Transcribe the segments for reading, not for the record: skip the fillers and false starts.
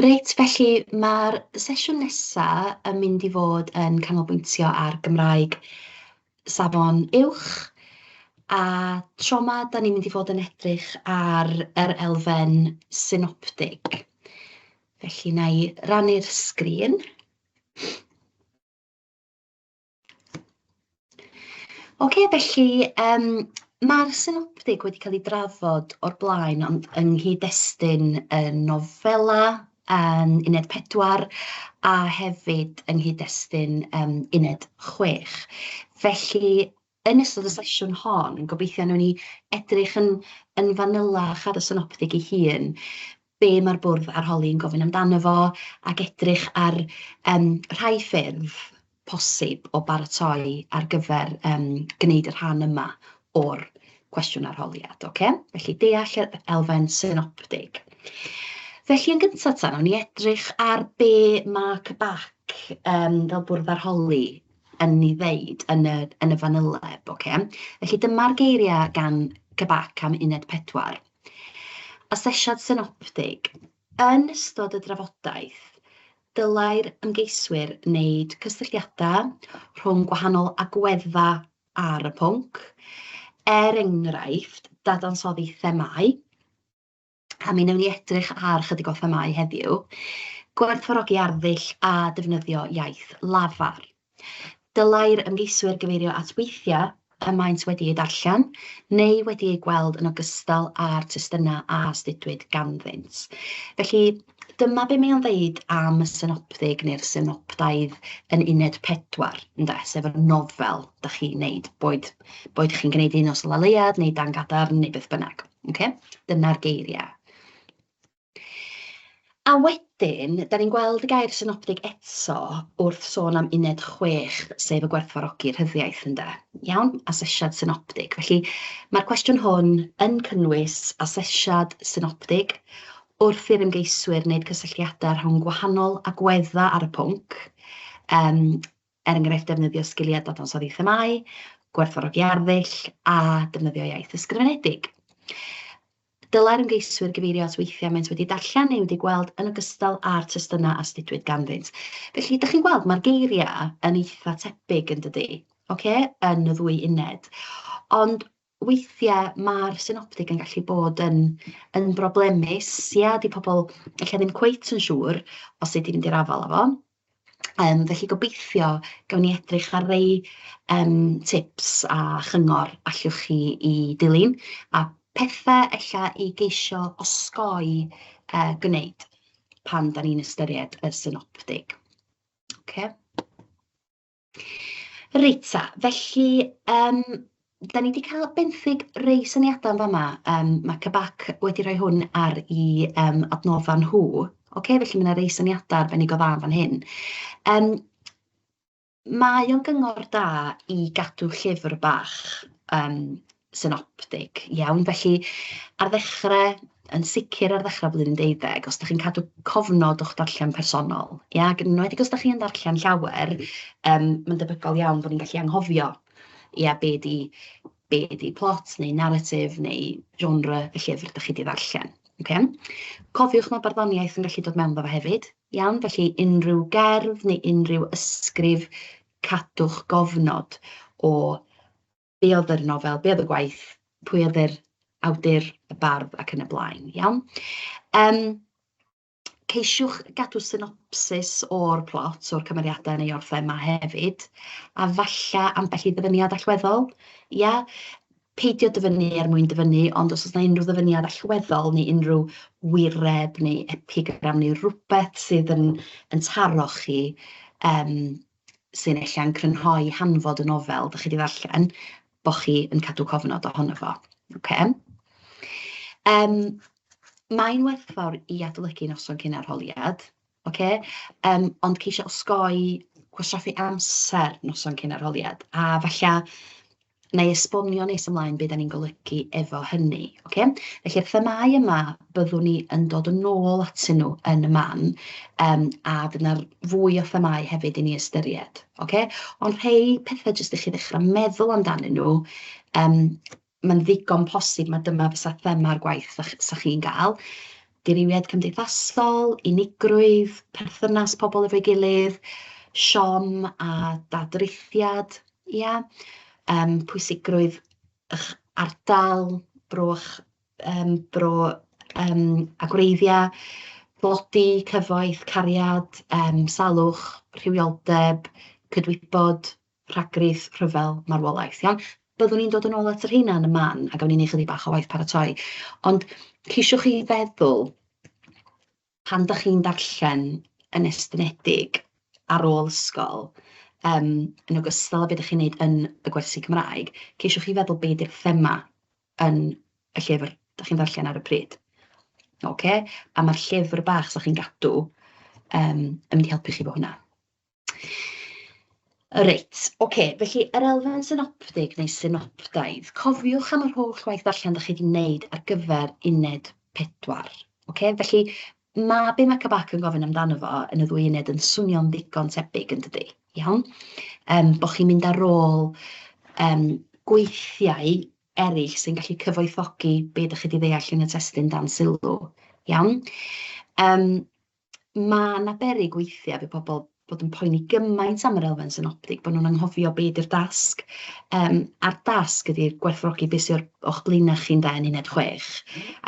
Reit, felly ma'r sesiwn nesa yn mynd i fod yn canolbwyntio ar Gymraeg safon uwch, a tro 'ma dan ni'n mynd i fod yn edrych ar yr elfen synoptig. Felly wna i rannu'r sgrin. Ocê, felly yym ma'r synoptig wedi cael ei drafod o'r blaen, ond yng nghyd-destun y nofela yn uned 4 a hefyd yng nghyd-destun yym uned 6. Felly, yn ystod y sesiwn hon, gobeithio wnawn ni edrych yn yn fanylach ar y synoptig ei hun, be mae'r bwrdd arholi yn gofyn amdano fo, ac edrych ar yym rhai ffyrdd posib o baratoi ar gyfer yym gwneud y rhan yma o'r cwestiwn arholiad, ocê? Felly deall yr elfen synoptig. Felly yn gynta ta, nawn ni edrych ar be ma' CBAC yym fel bwrdd arholi yn ei ddeud yn y yn y fanyleb, ocê? Felly dyma'r geiriau gan CBAC am uned 4. Asesiad synoptig. Yn ystod y drafodaeth, dylai'r ymgeiswyr wneud cysylltiadau rhwng gwahanol agweddau ar y pwnc, er enghraifft, dadansoddi themâu, a mi wnawn ni edrych ar chydig o themâu heddiw, gwerthfawrogi arddull a defnyddio iaith lafar. Dylai'r ymgeiswyr gyfeirio at weithiau y maent wedi eu darllen neu wedi eu gweld yn ogystal â'r testunau a astudiwyd ganddynt. Felly, dyma be mae o'n ddeud am y synoptig neu'r synoptaidd yn uned 4, ynde, sef y nofel dach chi'n wneud, boed, boed chi'n gwneud Un Nos Ola Leuad neu Dan Gadarn neu beth bynnag. Ocê? Dyna'r geiriau. A wedyn, dan ni'n gweld y gair synoptig eto wrth sôn am uned 6, sef y gwerthfawrogi rhyddiaith, ynde? Iawn? Asesiad synoptig. Felly, mae'r cwestiwn hwn yn cynnwys asesiad synoptig wrth i'r ymgeiswyr wneud cysylltiadau rhwng gwahanol agweddau ar y pwnc, yym, er enghraifft defnyddio sgiliau dadansoddi themâu, gwerthfawrogi arddull a defnyddio iaith ysgrifenedig. Dylai'r ymgeiswyr gyfeirio at weithiau maent wedi darllen neu wedi gweld yn ogystal â'r testunau a astudiwyd ganddynt. Felly, dach chi'n gweld, mae'r geiriau yn eitha tebyg, yn dydi? Ocê, yn y ddwy uned. Ond weithiau mae'r synoptig yn gallu bod yn yn broblemus, ia? 'Di pobl ella ddim cweit yn siŵr o sut i fynd i'r afael â fo. Yym, felly gobeithio gawn ni edrych ar rei yym tips a chyngor allwch chi i dilyn, a pethe ella i geisio osgoi yy gwneud pan dan ni'n ystyried y synoptig. Ocê. Reit ta, felly yym dan ni 'di cael benthyg rei syniadau yn fama. Yym ma' CBAC wedi rhoi hwn ar eu yym adnoddau nhw. Ocê, felly ma' 'na rei syniadau arbennig o dda yn fan hyn. Yym mae o'n gyngor da i gadw llyfr bach yym synoptig iawn. Felly ar ddechrau, yn sicr ar ddechrau blwyddyn deuddeg, os dach chi'n cadw cofnod o'ch darllen personol, ia, ac yn enwedig os dach chi yn darllen llawer, yym mae'n debygol iawn bod ni'n gallu anghofio, ia, be 'di be 'di plot neu naratif neu genre y llyfr dach chi 'di ddarllen. Ocê? Cofiwch ma' barddoniaeth yn gallu dod mewn iddo fo hefyd, iawn? Felly unrhyw gerdd neu unrhyw ysgrif, cadwch gofnod o be oedd yr nofel, be oedd y gwaith, pwy oedd yr awdur, y bardd ac yn y blaen, iawn? Yym, ceisiwch gadw synopsis o'r plot, o'r cymeriadau neu o'r thema hefyd, a falle ambell i ddyfyniad allweddol, ia? Peidio dyfynnu er mwyn dyfynnu, ond os oes 'na unrhyw ddyfyniad allweddol neu unrhyw wireb neu epigram neu rywbeth sydd yn yn taro chi, yym, sy'n ella'n crynhoi hanfod y nofel dach chi 'di ddarllen, bo' chi yn cadw cofnod ohono fo, ocê? Yym, mae'n werthfawr i adolygu noson cyn arholiad, ocê? Yym, ond ceisio osgoi gwastraffu amser noson cyn arholiad, a falle wna i esbonio nes ymlaen be dan ni'n golygu efo hynny, ocê? Felly'r themâu yma byddwn ni yn dod yn ôl atyn nhw yn y man, yym a fydd 'na fwy o themâu hefyd i ni ystyried, ocê? Ond rhei pethe jyst i chi ddechrau meddwl amdanyn nhw, yym mae'n ddigon posib mai dyma fysa thema'r gwaith 'sa chi'n gael. Dirywiad cymdeithasol, unigrwydd, perthynas pobl efo'i gilydd, siom a dadrithiad, ia? Pwysigrwydd eich ardal, bro'ch bro a gwreiddiau, tlodi, cyfoeth, cariad, salwch, rhywioldeb, cydwybod, rhagrith, rhyfel, marwolaeth, iawn? Byddwn ni'n dod yn ôl at y rheina yn y man a gawn ni wneud chydig bach o waith paratoi, ond ceisiwch chi feddwl pan dach chi'n darllen yn estynedig ar ôl ysgol, yn ogystal â be dach chi'n wneud yn y gwersi Cymraeg, ceisiwch chi feddwl be 'di'r thema yn y llyfr dach chi'n ddarllen ar y pryd. Ocê? A ma'r llyfr bach 'sa chi'n gadw yn mynd i helpu chi efo hwnna. Reit, ocê, felly yr elfen synoptig neu synoptaidd, cofiwch am yr holl waith ddarllen dach chi 'di wneud ar gyfer uned 4. Ocê, felly ma' be ma' CBAC yn gofyn amdano fo yn y ddwy uned yn swnio'n ddigon tebyg yn dydi? Iawn? Bod chi'n mynd ar ôl gweithiau eraill sy'n gallu cyfoethogi be dach chi 'di ddeall yn y testun dan sylw. Iawn? Ma' 'na beryg weithiau fydd pobl bod yn poeni gymaint am yr elfen synoptig bod nhw'n anghofio be 'di'r dasg. A'r dasg ydi'r gwerthfawrogi be sy o'ch blaenau chi ynde yn uned 6,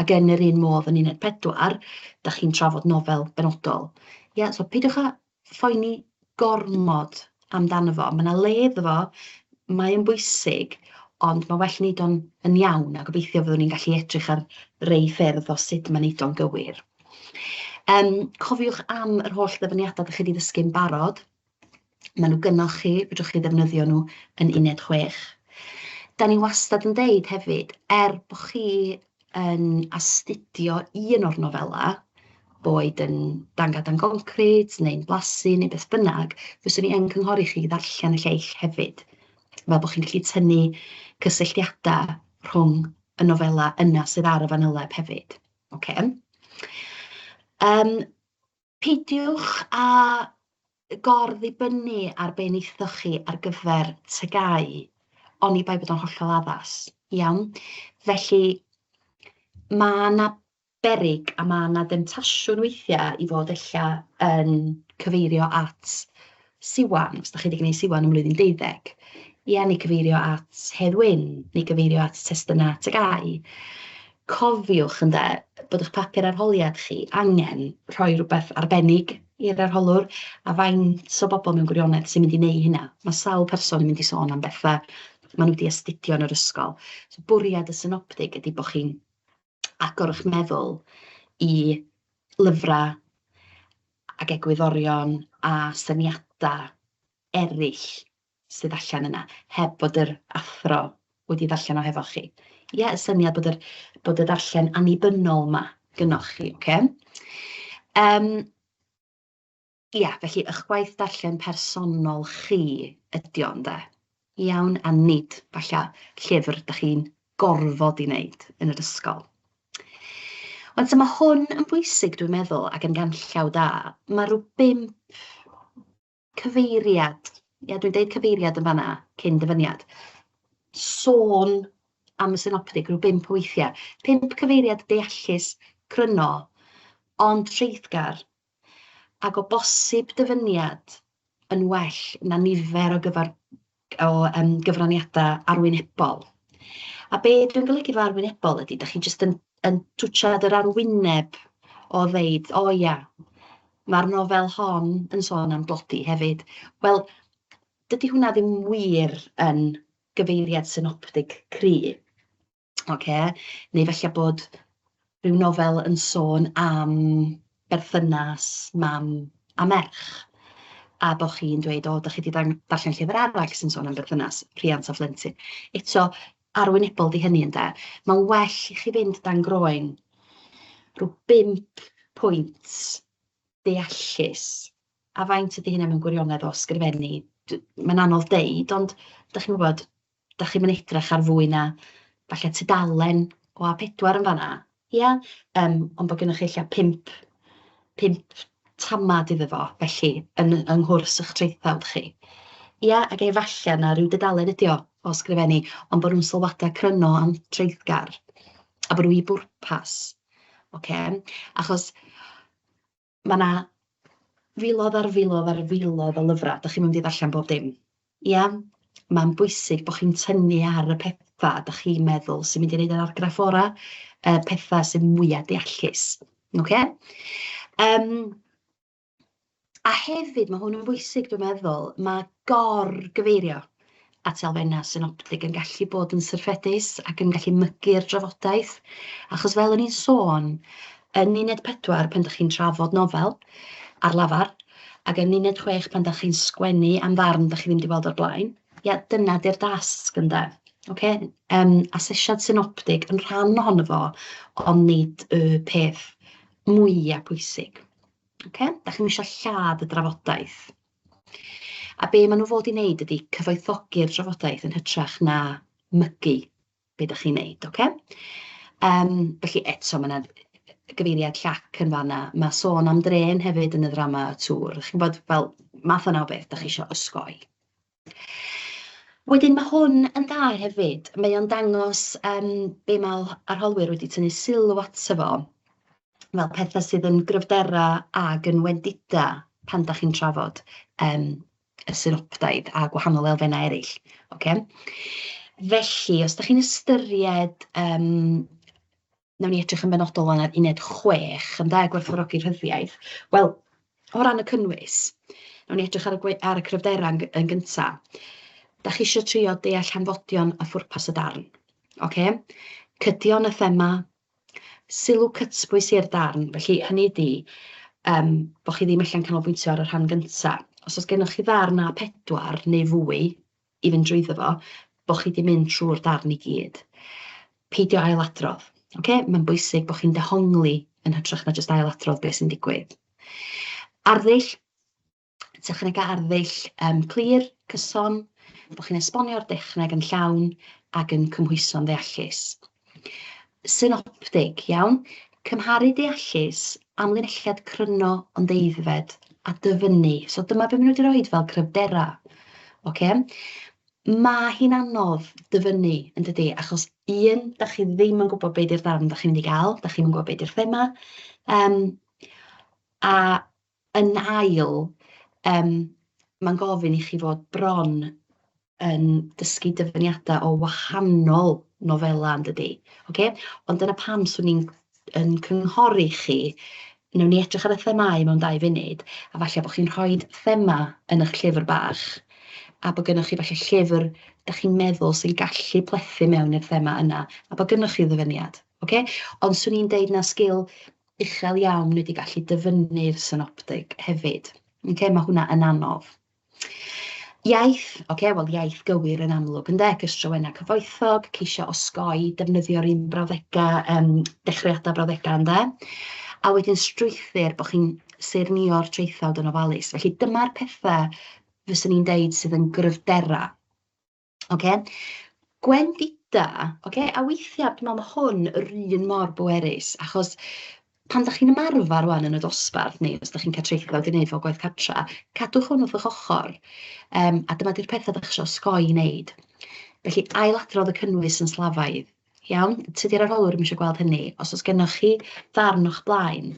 ac yn yr un modd yn uned 4, dach chi'n trafod nofel benodol. Ia, so peidiwch â phoeni gormod amdano fo, ma' 'na le iddo fo, mae o'n bwysig, ond ma' well wneud o'n yn iawn, a gobeithio fyddwn ni'n gallu edrych ar rei ffyrdd o sut ma' wneud o'n gywir. Cofiwch am yr holl ddyfyniadau dach chi 'di ddysgu'n barod. Maen nhw gynnoch chi, fedrwch chi ddefnyddio nhw yn uned 6. Da ni wastad yn deud hefyd, er bod chi yn astudio un o'r nofelau, boed yn Danga Dan Goncrit neu'n Blasu neu beth bynnag, fyswn i yn cynghori chi i ddarllen y lleill hefyd, fel bod chi'n gallu tynnu cysylltiadau rhwng y nofelau yna sydd ar y fanyleb hefyd. Ocê. Peidiwch â gor-ddibynnu ar be wnaethoch chi ar gyfer TGAU, oni bai bod o'n hollol addas, iawn? Felly, ma' 'na beryg a ma' 'na demtasiwn weithiau i fod ella yn cyfeirio at Siwan, os dach chi 'di gwneud Siwan ym mlwyddyn deuddeg, ia, neu cyfeirio at Hedd Wyn, neu gyfeirio at testunau TGAU. Cofiwch, ynde, bod eich papur arholiad chi angen rhoi rhywbeth arbennig i'r arholwr, a faint o bobl mewn gwirionedd sy'n mynd i wneud hynna? Mae sawl person yn mynd i sôn am bethau maen nhw wedi astudio yn yr ysgol. So bwriad y synoptig ydy bod chi'n agor eich meddwl i lyfrau ac egwyddorion a syniadau eraill sydd allan yna, heb fod yr athro wedi ddarllen o hefo chi. Ie, y syniad bod yr, bod y darllen annibynnol 'ma gynnoch chi, ocê? Ia, felly eich gwaith darllen personol chi ydy o, ynde? Iawn, a nid falle llyfr dach chi'n gorfod ei wneud yn yr ysgol. Wan te, mae hwn yn bwysig dwi'n meddwl ac yn ganllaw da. Mae rhyw bump cyfeiriad, ia dwi'n deud cyfeiriad yn fanna cyn dyfyniad, sôn am y synoptig rhyw bump o weithiau. Pump cyfeiriad deallus, cryno, ond treiddgar ac o bosib dyfyniad yn well na nifer o gyfar- o gyfraniadau arwynebol. A be dwi'n golygu efo arwynebol ydy, dach chi jyst yn yn twtsiad yr arwyneb o ddeud, "o ia, ma'r nofel hon yn sôn am dlodi hefyd". Wel, dydy hwnna ddim wir yn gyfeiriad synoptig cry'. Ocê, neu falle bod ryw nofel yn sôn am berthynas mam a merch, a bod chi'n dweud, "o, dach chi 'di darllen llyfr arall sy'n sôn am berthynas rhiant a phlentyn". Eto, arwynebol 'di hynny ynde. Mae'n well i chi fynd dan groen rhyw bump pwynt deallus, a faint ydy hynna mewn gwirionedd o ysgrifennu? Mae'n anodd deud, ond dach chi'n gwybod, dach chi'm yn edrych ar fwy na falle tudalen o A4 yn fan'na, ia? Ond bod gennych chi ella pump tamad iddo fo, felly, yn yng nghwrs eich traethawd chi. Ia, ac efallai na ryw dudalen ydi o o ysgrifennu, ond bod nhw'n sylwadau cryno am treiddgar, a bod nhw i bwrpas. Ocê? Achos ma' 'na filoedd ar filoedd ar filoedd o lyfrau, dach chi'm yn mynd i ddarllen bob dim, ia? Mae'n bwysig bod chi'n tynnu ar y petha dach chi'n meddwl sy'n mynd i wneud yr argraff orau, y petha sy'n mwya deallus, ocê? Yym, a hefyd, ma' hwn yn bwysig dwi'n meddwl, ma' gor-gyfeirio at elfennau synoptig yn gallu bod yn syrffedus ac yn gallu mygu'r drafodaeth, achos fel o'n i'n sôn, yn uned 4 pan dach chi'n trafod nofel ar lafar, ac yn uned 6 pan dach chi'n sgwennu am ddarn dach chi ddim 'di weld o'r blaen, ia, dyna 'di'r dasg ynde, ocê? Yym, asesiad synoptig yn rhan ohono fo, ond nid y peth mwya pwysig, ocê? Dach chi'm isio lladd y drafodaeth. A be maen nhw fod i wneud ydy cyfoethogi'r drafodaeth yn hytrach na mygu be dach chi'n wneud, ocê? Yym, felly eto, ma' 'na gyfeiriad llac yn fan'na. Ma' sôn am drên hefyd yn y ddrama Y Tŵr. Chi'n gwybod, fel math yna o beth dach chi isio osgoi. Wedyn ma' hwn yn dda hefyd. Mae o'n dangos yym be ma' arholwyr wedi tynnu sylw ato fo fel petha sydd yn gryfderau ac yn wendidau pan dach chi'n trafod yym y synoptaidd a gwahanol elfennau eraill, ocê? Felly, os dach chi'n ystyried, yym, wnawn ni edrych yn benodol ŵan ar uned 6, ynde, gwerthfawrogi rhyddiaith. Wel, o ran y cynnwys, wnawn ni edrych ar y gwe- ar y cryfderau yn yn gynta. Dach chi isio trio deall hanfodion a phwrpas y darn, ocê? Cydio yn y thema, Sylw cytbwys i'r darn, felly hynny ydi yym bo' chi ddim ella'n canolbwyntio ar y rhan gynta. Os oes gennoch chi ddarn A4 neu fwy i fynd drwyddo fo, bo' chi 'di mynd trwy'r darn i gyd. Peidio ailadrodd, ocê? Mae'n bwysig bo' chi'n dehongli yn hytrach na jyst ailadrodd be sy'n digwydd. Arddull. Technegau arddull yym clir, cyson, bod chi'n esbonio'r dechneg yn llawn ac yn cymhwyso'n ddeallus. Synoptig, iawn? Cymharu deallus, amlinelliad cryno ond aeddfed a dyfynnu. So dyma be maen nhw wedi rhoi fel cryfderau, ocê? Ma' hi'n anodd dyfynnu, yn dydi, achos un, dach chi ddim yn gwybod be 'di'r darn dach chi'n mynd i gael, dach chi'm yn gwybod be 'di'r thema, yym a Yn ail, yym, mae'n gofyn i chi fod bron yn dysgu dyfyniadau o wahanol nofelau, yn dydi? Ocê? Ond dyna pam 'swn i'n yn cynghori chi, wnawn ni edrych ar y themâu mewn dau funud, a falle bod chi'n rhoi thema yn eich llyfr bach, a bod gynnoch chi falle llyfr dach chi'n meddwl sy'n gallu plethu mewn i'r thema yna, a bod gynnoch chi ddyfyniad, ocê? Ond 'swn i'n deud na sgil uchel iawn wedi gallu dyfynnu'r synoptig hefyd. Ocê, mae hwnna yn anodd. Iaith, ocê, wel iaith gywir yn amlwg ynde, cystrawennau cyfoethog, ceisio osgoi defnyddio'r un brawddegau, yym dechreuadau brawddegau ynde. A wedyn strwythur, bod chi'n saernïo'r traethawd yn ofalus. Felly dyma'r pethau fyswn i'n deud sydd yn gryfderau. Ocê? Gwendida, ocê, a weithiau dwi'n meddwl ma' hwn yr un mor bwerus, achos pan dach chi'n ymarfer rŵan yn y dosbarth, neu os dach chi'n cael traethawd i wneud fel gwaith cartra, cadwch hwn wrth eich ochr, yym, a dyma 'di'r petha dach chi isio osgoi i wneud. Felly, ailadrodd y cynnwys yn slafaidd, iawn? Tydi'r arholwr ddim isio gweld hynny. Os oes gennoch chi ddarn o'ch blaen,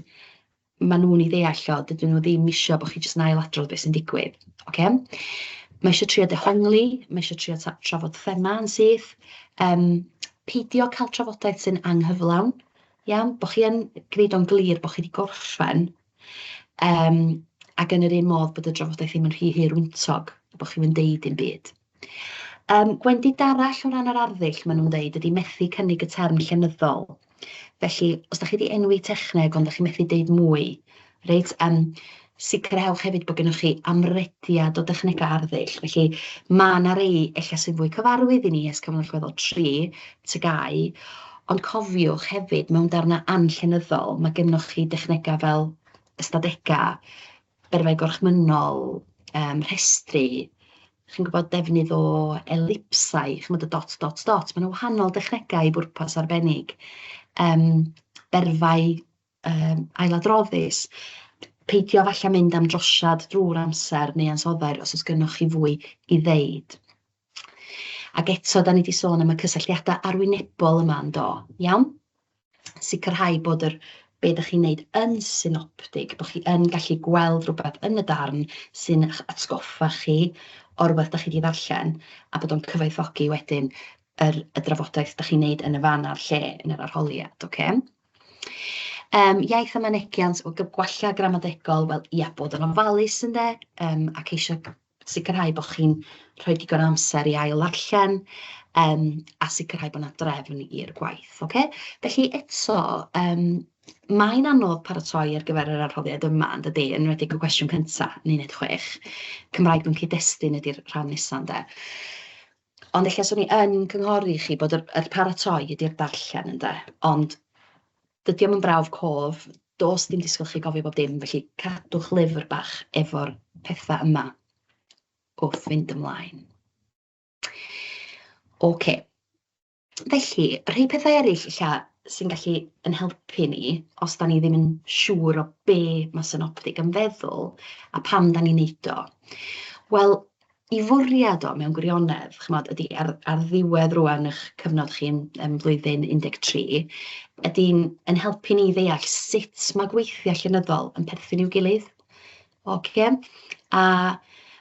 maen nhw'n ei ddeall o, dydyn nhw ddim isio bod chi jyst yn ailadrodd beth sy'n digwydd, ocê? Mae isio trio dehongli, mae isio trio trafod thema yn syth, yym peidio cael trafodaeth sy'n anghyflawn, iawn? Bod chi yn gwneud o'n glir bod chi wedi gorffen, yym ac yn yr un modd bod y drafodaeth ddim yn rhy hirwyntog, a bod chi'm yn deud dim byd. Gwendid arall o ran yr arddull, maen nhw'n dweud, ydy methu cynnig y term llenyddol. Felly, os dach chi 'di enwi techneg ond dach chi'n methu deud mwy, reit, yym, sicrhewch hefyd bod gennych chi amrediad o dechnegau arddull. Felly, ma' 'na rei ella sy'n fwy cyfarwydd i ni ers cyfnod allweddol 3, TGAU, ond cofiwch hefyd, mewn darnau anllenyddol, ma' gennych chi dechnegau fel ystadegau, berfau gorchmynnol, yym, rhestru, chi'n gwybod, defnydd o elipsau, chimod, y dot, dot, dot. Mae 'na wahanol dechnegau i bwrpas arbennig. Yym, berfau yym ailadroddus. Peidio falle mynd am drosiad drwy'r amser neu ansoddair os oes gynnoch chi fwy i ddeud. Ac eto, dan ni 'di sôn am y cysylltiadau arwynebol yma yn do, iawn? Sicrhau bod yr be dach chi'n wneud yn synoptig, bod chi yn gallu gweld rhywbeth yn y darn sy'n eich atgoffa chi o rywbeth dach chi 'di ddarllen, a bod o'n cyfoethogi wedyn yr y drafodaeth dach chi'n wneud yn y fan a'r lle yn yr arholiad, ocê? Iaith a mynegiant, o gwallau gramadegol, wel ia, bod yn ofalus ynde, a ceisio sicrhau bod chi'n rhoi digon o amser i ail ddarllen, a sicrhau bod 'na drefn i'r gwaith, ocê? Felly eto, mae'n anodd paratoi ar gyfer yr arholiad yma, yn dydi, yn enwedig y cwestiwn cynta yn uned 6. Cymraeg mewn cyd-destun ydy'r rhan nesa ynde. Ond ella 'swn i yn cynghori chi bod yr yr paratoi ydy'r darllen ynde, ond dydy o'm yn brawf cof, does dim disgwyl chi gofio bob dim, felly cadwch lyfr bach efo'r pethau yma wrth fynd ymlaen. Ocê. Felly, rhai pethau eraill ella sy'n gallu yn helpu ni os dan ni ddim yn siŵr o be mae synoptig yn feddwl a pam dan ni'n neud o. Wel, i fwriad o mewn gwirionedd, chimod, ydy ar ar ddiwedd rŵan eich cyfnod chi yn yn flwyddyn 13, ydy'n yn helpu ni ddeall sut mae gweithiau llenyddol yn perthyn i'w gilydd. Ocê, a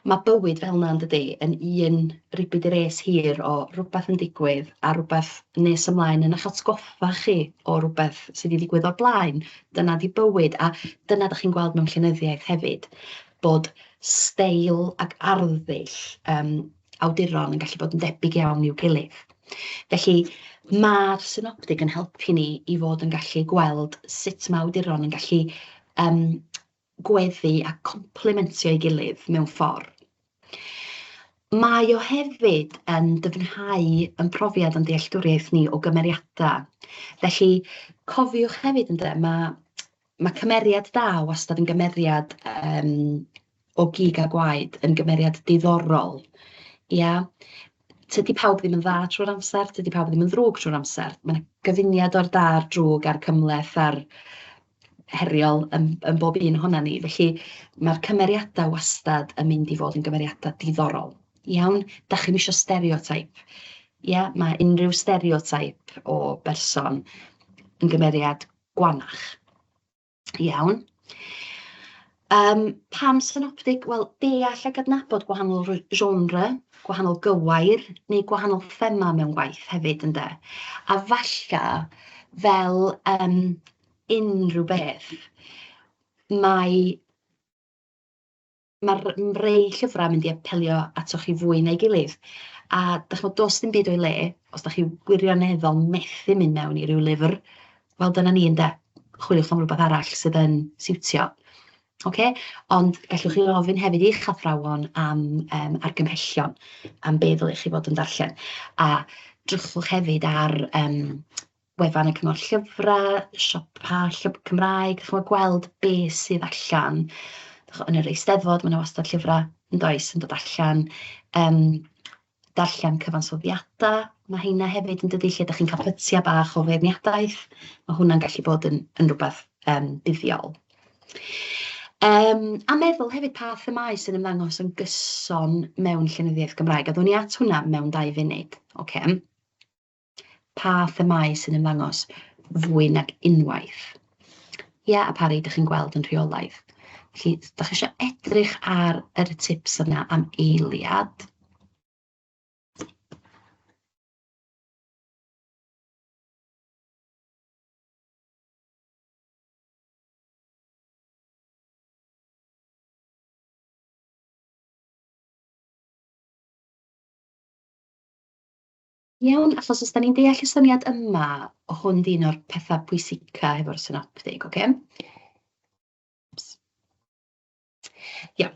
ma' bywyd fel 'na yn dydi, yn un ribid i res hir o rywbeth yn digwydd a rywbeth nes ymlaen yn eich atgoffa chi o rywbeth sy 'di digwydd o'r blaen. Dyna 'di bywyd, a dyna dach chi'n gweld mewn llenyddiaeth hefyd, bod steil ac arddull awduron yn gallu bod yn debyg iawn i'w gilydd. Felly, ma'r synoptig yn helpu ni i fod yn gallu gweld sut ma' awduron yn gallu gweddu a complimentio ei gilydd mewn ffordd. Mae o hefyd yn dyfnhau ein profiad a'n dealltwriaeth ni o gymeriadau. Felly, cofiwch hefyd ynde, ma' ma' cymeriad da wastad yn gymeriad o gig a gwaed, yn gymeriad diddorol, ia? Tydi pawb ddim yn dda trwy'r amser, tydi pawb ddim yn ddrwg trwy'r amser. Ma' 'na gyfuniad o'r da a'r drwg a'r cymhleth a'r heriol yn yn bob un ohonan ni, felly ma'r cymeriadau wastad yn mynd i fod yn gymeriadau diddorol, iawn? Dach chi'm isio stereotype, ia? Ma' unrhyw stereotype o berson yn gymeriad gwanach, iawn? Pam synoptig? Wel, deall ac adnabod gwahanol genre, gwahanol gywair neu gwahanol thema mewn gwaith hefyd ynde. A falla, fel unrhyw beth, mae ma' rei llyfrau yn mynd i apelio atoch chi fwy na'i gilydd. A dach chimod, does dim byd o'i le, os dach chi wirioneddol methu mynd mewn i ryw lyfr, wel dyna ni ynde, chwiliwch am rywbeth arall sydd yn siwtio. Ocê, ond gallwch chi ofyn hefyd i'ch athrawon am argymhellion am be ddylech chi fod yn darllen. A drychwch hefyd ar wefan y Cyngor Llyfrau, siopa llyfr Cymraeg, dach chimod, gweld be sydd allan. Dach chimod, yn yr Eisteddfod, ma' 'na wastad llyfrau, yn does, yn dod allan. Darllen cyfansoddiadau, ma' heina hefyd yn dydi, lle dach chi'n cael pytiau bach o feirniadaeth, ma' hwnna'n gallu bod yn yn rywbeth buddiol. A meddwl hefyd pa themâu sy'n ymddangos yn gyson mewn llenyddiaeth Gymraeg, a ddown ni at hwnna mewn 2 funud, ocê. Pa themâu sy'n ymddangos fwy nag unwaith? Ia, a pa rei dach chi'n gweld yn rheolaidd? Felly, dach chi isio edrych ar yr tips yna am eiliad. Iawn, achos os da ni'n deall y syniad yma, hwn 'di un o'r pethau pwysica efo'r synoptig, ocê? Wps. Iawn.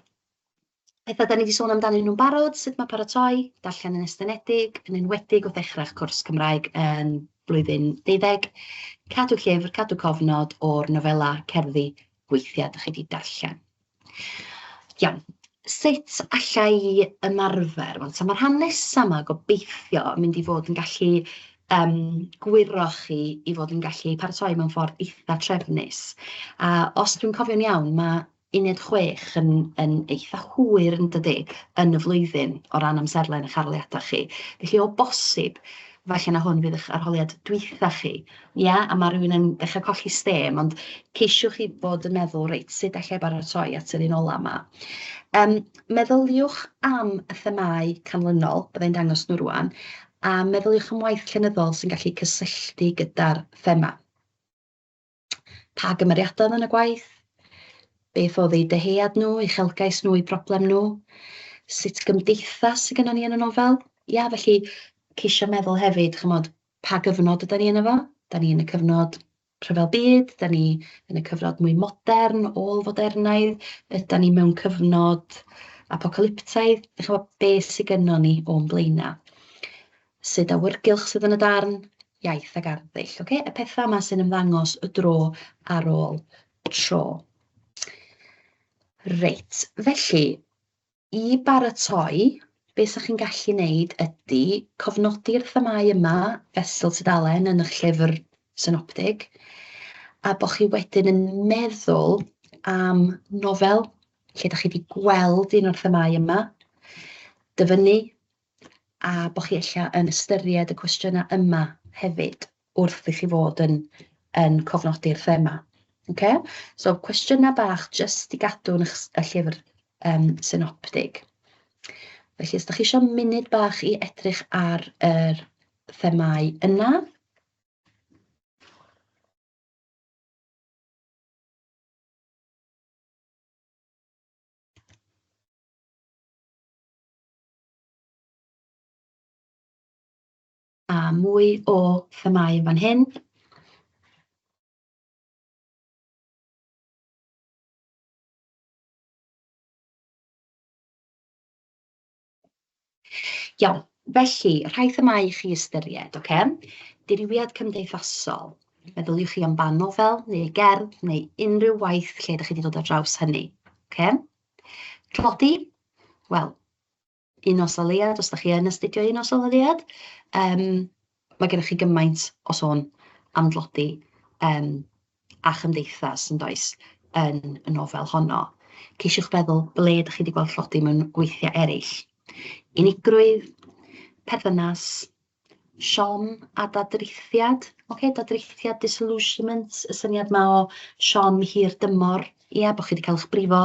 Pethau da ni wedi sôn amdanyn nhw'n barod, sut mae paratoi, darllen yn estynedig, yn enwedig wrth ddechrau'ch cwrs Cymraeg yn blwyddyn deuddeg, cadw llyfr, cadw cofnod o'r nofelau, cerddi, gweithiau dach chi 'di darllen. Iawn, sut alla i ymarfer? Wel, ta ma'r rhan nesa 'ma gobeithio yn mynd i fod yn gallu gwyro chi i fod yn gallu paratoi mewn ffordd eitha trefnus. A os dwi'n cofio'n iawn, ma' uned 6 yn yn eitha hwyr yn dydi, yn y flwyddyn o ran amserlen eich arholiadau chi. Felly o bosib, Falle na hwn fydd eich arholiad dwytha chi, ia? A ma' rywun yn dechrau colli stêm, ond ceisiwch chi fod yn meddwl, reit, sut alla i baratoi at yr un ola 'ma? Yym, meddyliwch am y themâu canlynol, bydda i'n dangos nhw rŵan, a meddyliwch am waith llenyddol sy'n gallu cysylltu gyda'r thema. Pa gymeriadau oedd yn y gwaith? Beth oedd eu dyhead nhw, uchelgais nhw, eu problem nhw? Sut gymdeithas sydd gennon ni yn y nofel? Ia, felly ceisio meddwl hefyd, chimod, pa gyfnod ydan ni yno fo? Dan ni yn y cyfnod rhyfel byd? Dan ni yn y cyfnod mwy modern, ôl-fodernaidd? Ydan ni mewn cyfnod apocalyptaidd? Dach chimod, be sy gynnon ni o'n blaenau? Sut awyrgylch sydd yn y darn, iaith ac arddull, ocê? Y pethau yma sy'n ymddangos y dro ar ôl tro. Reit, felly, i baratoi, be 'sa chi'n gallu wneud ydy cofnodi'r themâu yma fesul tudalen yn eich llyfr synoptig, a bod chi wedyn yn meddwl am nofel lle dach chi 'di gweld un o'r themâu yma, dyfynnu a bod chi ella yn ystyried y cwestiynau yma hefyd wrth i chi fod yn yn cofnodi'r thema. Ocê? So cwestiynau bach jyst i gadw yn eich y llyfr yym synoptig. Felly os dach chi isio munud bach i edrych ar yr themâu yna. A mwy o themâu yn fan hyn. Iawn, felly, rhai themâu i chi ystyried, ocê? Dirywiad cymdeithasol. Meddyliwch chi am ba nofel neu gerdd neu unrhyw waith lle dach chi 'di dod ar draws hynny, ocê? Tlodi, wel, Un Nos Ola Leuad, os dach chi yn astudio Un Nos Ola Leuad, yym, ma' gennych chi gymaint o sôn am dlodi yym a chymdeithas, yn does, yn y nofel honno. Ceisiwch feddwl ble dach chi 'di gweld tlodi mewn gweithiau eraill. Unigrwydd, perthynas, siom a dadrithiad. Ocê, dadrithiad, disillusionment, y syniad 'ma o siom hir dymor, ia, bod chi 'di cael eich brifo.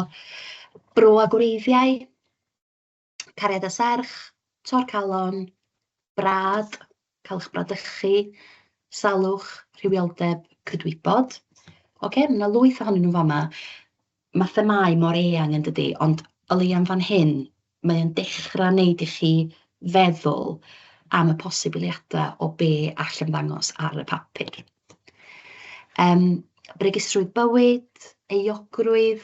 Bro a gwreiddiau, cariad a serch, tor calon, brad, cael eich bradychu, salwch, rhywioldeb, cydwybod. Ocê, ma' 'na lwyth ohonyn nhw fama. Ma' themâu mor eang yn dydi, ond o leia yn fan hyn, mae o'n dechrau wneud i chi feddwl am y posibiliadau o be all ymddangos ar y papur. Yym, bregusrwydd bywyd, euogrwydd,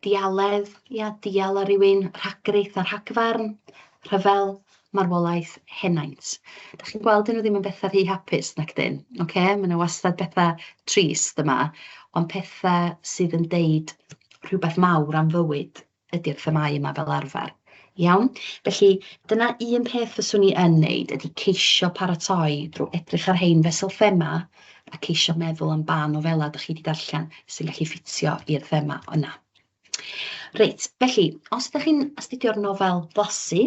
dialedd, ia, dial ar rywun, rhagrith a rhagfarn, rhyfel, marwolaeth, henaint. Dach chi'n gweld 'dyn nhw ddim yn bethau rhy hapus nac 'dyn, ocê? Mae 'na wastad bethau trist yma, ond pethau sydd yn deud rhywbeth mawr am fywyd ydy'r themâu yma fel arfer. Iawn? Felly dyna un peth fyswn i yn wneud ydy ceisio paratoi drwy edrych ar rhein fesul thema a ceisio meddwl am ba nofelau dach chi 'di darllen sy'n gallu ffitio i'r thema yna. Reit, felly, os ydych chi'n astudio'r nofel Blasu,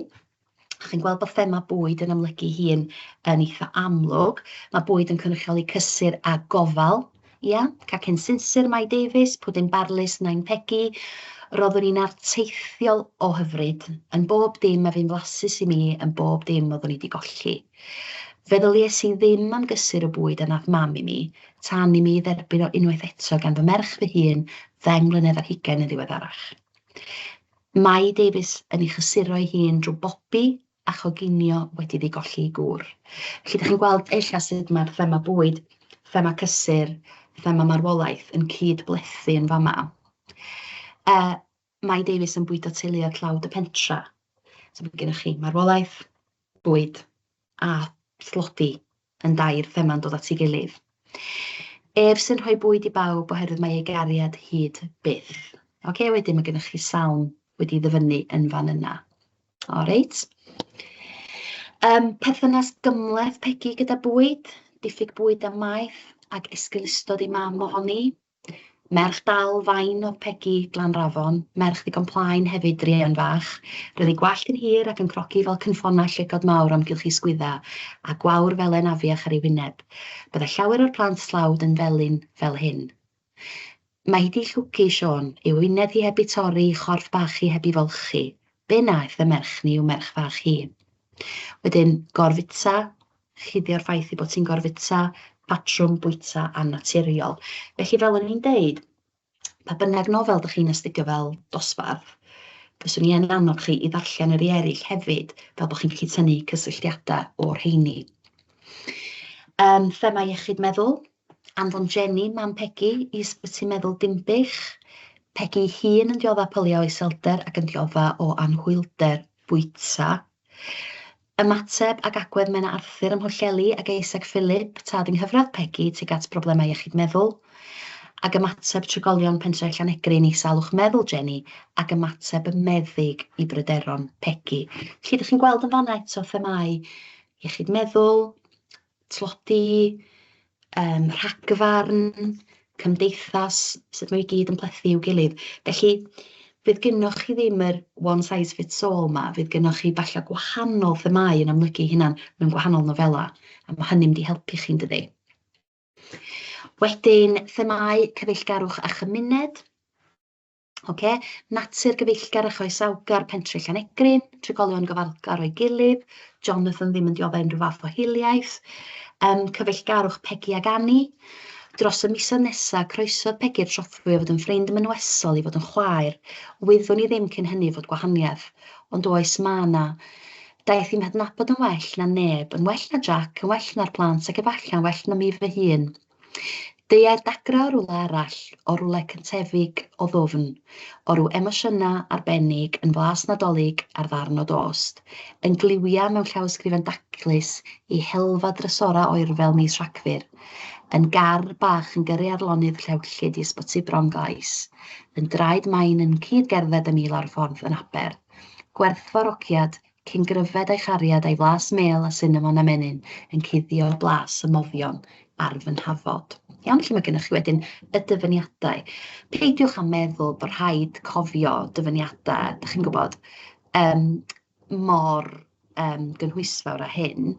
chi'n gweld bod thema bwyd yn amlygu hun yn eitha amlwg. Mae bwyd yn cynrychioli cysur a gofal, ia? Cacen sinsir Mai Davies, pwdin barlys Nain Pegi. Roeddwn i'n arteithiol o hyfryd, yn bob dim a fu'n flasus i mi, yn bob dim oeddwn i 'di golli. Feddylies i ddim am gysur y bwyd a wnaeth mam i mi, tan i mi dderbyn o unwaith eto gan fy merch fy hun ddeng mlynedd ar hugain yn ddiweddarach. Mae Davies yn ei chysuro ei hun drwy bobi a choginio wedi iddi golli ei gŵr. Felly, dach chi'n gweld ella sut mae'r thema bwyd, thema cysur, thema marwolaeth yn cyd-blethu yn fama. Uh, mae Davies yn bwydo teuluoedd tlawd y pentra. So mae gennych chi marwolaeth, bwyd a thlodi yn dair thema'n dod at ei gilydd. Ef sy'n rhoi bwyd i bawb oherwydd mae ei gariad hyd byth. Oce, wedyn mae gennych chi salm wedi ddyfynnu yn fan yna. O reit. Um, perthynas gymhleth Pegi gyda bwyd, diffyg bwyd a maeth, ac esgeulustod ei mam ohoni. Merch dal fain o Pegi Glanrafon, merch ddigon plaen hefyd druan fach. Roedd ei gwallt yn hir ac yn crogi fel cynffonau llygod mawr o amgylch ei sgwydda, a gwawr felen afiach ar ei wyneb. Byddai llawer o'r plant tlawd yn felyn fel hyn. Mae hi 'di llwgu, Siôn. Ei wyneb hi heb ei torri, ei chorff bach hi heb ei folchi. Be wnaeth y merch 'ny i'w merch fach hi? Wedyn, gorfwyta, chuddio'r ffaith ei bod hi'n gorfwyta, patrwm bwyta annaturiol. Felly, fel o'n i'n deud, pa bynnag nofel dach chi'n astudio fel dosbarth, fyswn i yn annog chi i ddarllen yr rhai eraill hefyd, fel bod chi'n gallu tynnu cysylltiadau o'r rheini. Thema iechyd meddwl, anfon Jenny, mam Pegi, i ysbyty meddwl Dinbych. Pegi ei hun yn dioddef pyliau o iselder ac yn dioddef o anhwylder bwyta. Ymateb ac agwedd Menna Arthur ym Mhwllheli ag Isaac Phillip, tad yng nghyfraith Pegi tuag at broblemau iechyd meddwl, ac ymateb trigolion pentref Llanegryn i salwch meddwl Jenny, ac ymateb y meddyg i bryderon Pegi. Felly, dych chi'n gweld yn fanna eto themâu iechyd meddwl, tlodi, rhagfarn, cymdeithas, sut mae i gyd yn plethu i'w gilydd. Felly, fydd gynnoch chi ddim yr one size fits all 'ma, fydd gynnoch chi falle gwahanol themâu yn amlygu eu hunain mewn gwahanol nofelau, a ma' hynny'n mynd i helpu chi, yn dydi? Wedyn, themâu cyfeillgarwch a chymuned. Ocê, natur gyfeillgar a chroesawgar pentre Llanegryn, trigolion gofalgar o'i gilydd, Jonathan ddim yn dioddef unrhyw fath o hiliaeth, cyfeillgarwch Pegi ag Annie. Dros y misoedd nesa, croesodd Pegi'r trothwy o fod yn ffrind mynwesol i fod yn chwaer. Wyddwn i ddim cyn hynny fod gwahaniaeth, ond oes, ma' 'na. Daeth i'm hadnabod yn well na neb, yn well na Jack, yn well na'r plant, ac efallai yn well na mi fy hun. Deuai'r dagrau o rywle arall, o rywle cyntefig o ddwfn, o ryw emosiynau arbennig yn flas Nadolig ar ddarn o dost, yn gliwiau mewn llawysgrifen daclus i helfa drysorau oerfel mis Rhagfyr, yn gar bach yn gyrru ar lonydd llewllyd i ysbyty Bron Glais, yn draed main yn cyd-gerdded â mi lawr y ffordd yn Aber. Gwerthfawrogiad Cyn gryfed a'i chariad a'i flas mêl a sinamon a menyn yn cuddio blas y moddion ar fy nhafod. Iawn, felly mae gennych chi wedyn y dyfyniadau. Peidiwch â meddwl bod rhaid cofio dyfyniadau, dach chi'n gwybod, mor gynhwysfawr â hyn,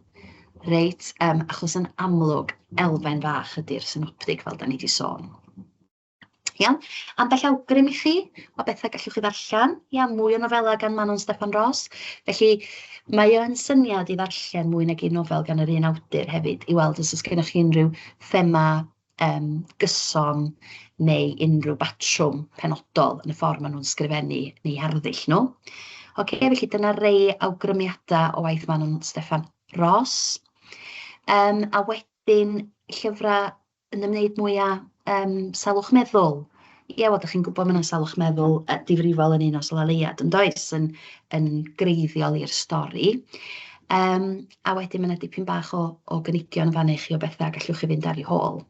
reit, achos yn amlwg elfen fach ydy'r synoptig fel dan ni 'di sôn. Iawn? Ambell awgrym i chi o bethau gallwch chi ddarllen. Ia, mwy o nofelau gan Manon Steffan Ros. Felly, mae o'n syniad i ddarllen mwy nag un nofel gan yr un awdur hefyd, i weld os oes gennych chi unrhyw thema gyson neu unrhyw batrwm penodol yn y ffordd maen nhw'n sgrifennu neu arddull nhw. Ocê, felly dyna rei awgrymiadau o waith Manon Steffan Ros. A wedyn llyfrau yn ymwneud mwy â salwch meddwl. Ie, wel, dach chi'n gwybod ma' 'na salwch meddwl difrifol yn Un Nos Ola Leuad, yn does, yn yn greiddiol i'r stori. A wedyn ma' 'na dipyn bach o o gynigion yn fan'na i chi o bethau gallwch chi fynd ar eu hôl.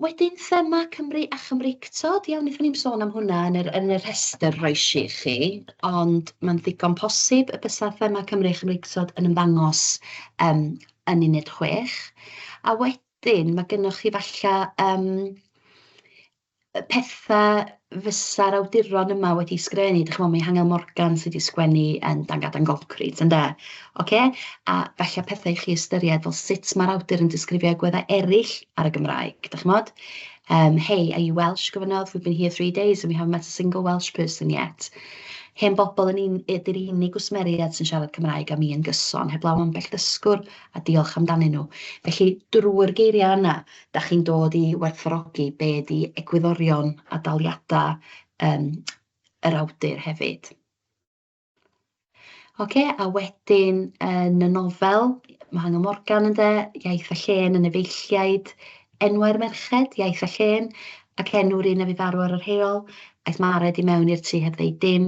Wedyn thema Cymru a Chymreictod, iawn, wnaethon ni'm sôn am hwnna yn yr yn y rhestr roes i chi, ond mae'n ddigon posib y bysa thema Cymru a Chymreictod yn ymddangos yn uned 6. A wedyn mae gennych chi falle y petha fysa'r awduron yma wedi sgrifennu, dach chimod, Mihangel Morgan sydd wedi sgwennu yn Dangadan Goncrit, ynde? Ocê? A falle petha i chi ystyried fel sut mae'r awdur yn disgrifio agweddau eraill ar y Gymraeg, dach chimod? "Hey, are you Welsh?" gofynnodd, "We've been here 3 days and we haven't met a single Welsh person yet." Hen bobl yn un, ydy'r unig gwsmeriaid sy'n siarad Cymraeg â mi yn gyson, heblaw ambell ddysgwr, a diolch amdanyn nhw. Felly, drwy'r geiriau yna, dach chi'n dod i werthfawrogi be 'di egwyddorion a daliadau yr awdur hefyd. Ocê, a wedyn yn y nofel, Mihangel Morgan ynde, Iaith a Llên yn Efeilliaid, enwau'r merched, Iaith a Llên, ac enw'r un a fu farw ar yr heol, aeth Mared i mewn i'r tŷ heb ddeud dim.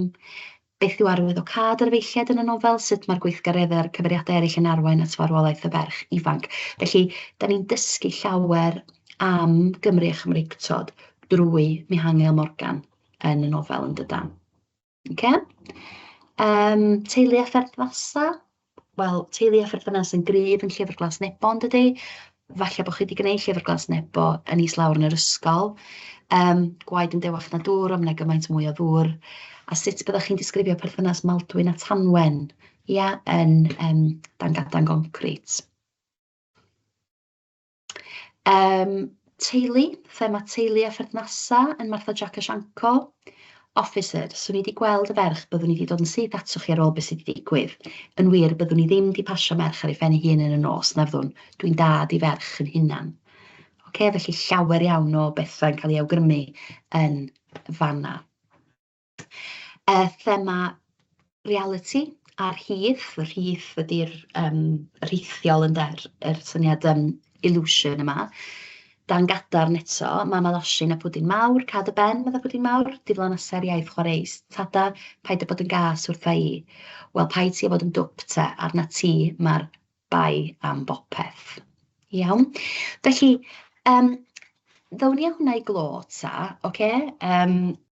Beth yw arwyddocâd yr efeilliaid yn y nofel? Sut mae'r gweithgareddau a'r cyfeiriadau eraill yn arwain at farwolaeth y ferch ifanc? Felly, da ni'n dysgu llawer am Gymru a Chymreictod drwy Mihangel Morgan yn y nofel, yn dydan? Ocê? Teulu a pherthnasau. Wel, teulu a pherthynas yn gryf yn Llyfr Glas Nebo, yn dydi? Falle bod chi wedi gwneud Llyfr Glas Nebo yn is lawr yn yr ysgol. Yym, gwaed yn dewach na dŵr, ond ma' 'na gymaint mwy o ddŵr. A sut byddech chi'n disgrifio perthynas Maldwyn a Tanwen, ia, yn yym Dan Gadan Goncrit? Teulu, thema teulu a pherthnasau yn Martha Jac a Sianco. Officer, 'swn i 'di gweld y ferch, byddwn i 'di dod yn syth atoch chi ar ôl beth sydd 'di digwydd. Yn wir, byddwn i ddim 'di pasio merch ar ei phen ei hun yn y nos, na fyddwn. Dwi'n dad i ferch yn hunan. Ocê, felly llawer iawn o bethau'n cael eu awgrymu yn fan'na. Thema realiti a'r rhith, y rhith ydy'r yym rhithiol ynde, yr yr syniad illusion yma. Dan gadarn eto, Mama Losin a Pwdin Mawr, Cad y Ben, medda Pwdin Mawr, diflanasau'r iaith chwareus, tada, paid â bod yn gas wrtha i. Wel, paid ti â bod yn dwp te, arna ti mae'r bai am bopeth. Iawn? Felly, yym, ddown ni â hwnna i glo ta, ocê? Yym.